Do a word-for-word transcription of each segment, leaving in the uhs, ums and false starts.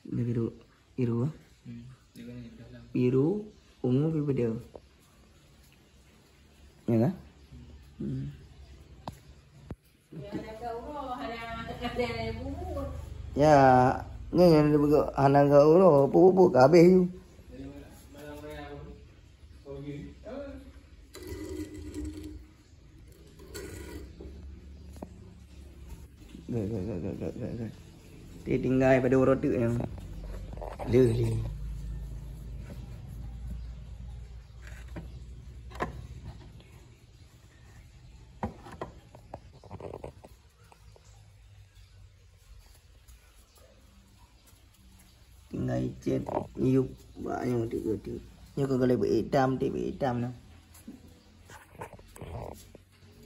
Biru, biru, ah? Biru, ungu, biru. Ya kan? Hmm. Ya, ni yang dia buka hana gak ulo, pupuk habis you. Gak, gak, gak, gak, gak, gak, gak. Dia tinggai pada uroe tu yang. Leh, leh. Tinggai chat yub bak nyoe tiba-tiba. Nyoe ka galak beu itam, tiba itam nah.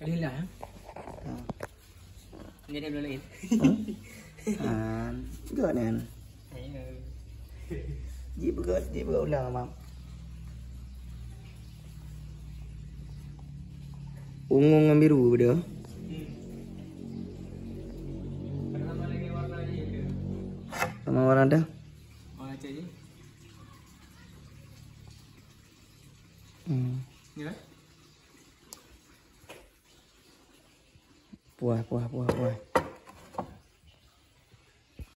Alhamdulillah. Ha. Jadi belum lain. Ha? Ha, gak ni. Ayo. Ji peugah, ji peugah ulang, Mam. Ungu ngon biru beda. Hmm. Sama warna dah. Warna cek je. Hmm. Ya. Puas, puas, puas, puas.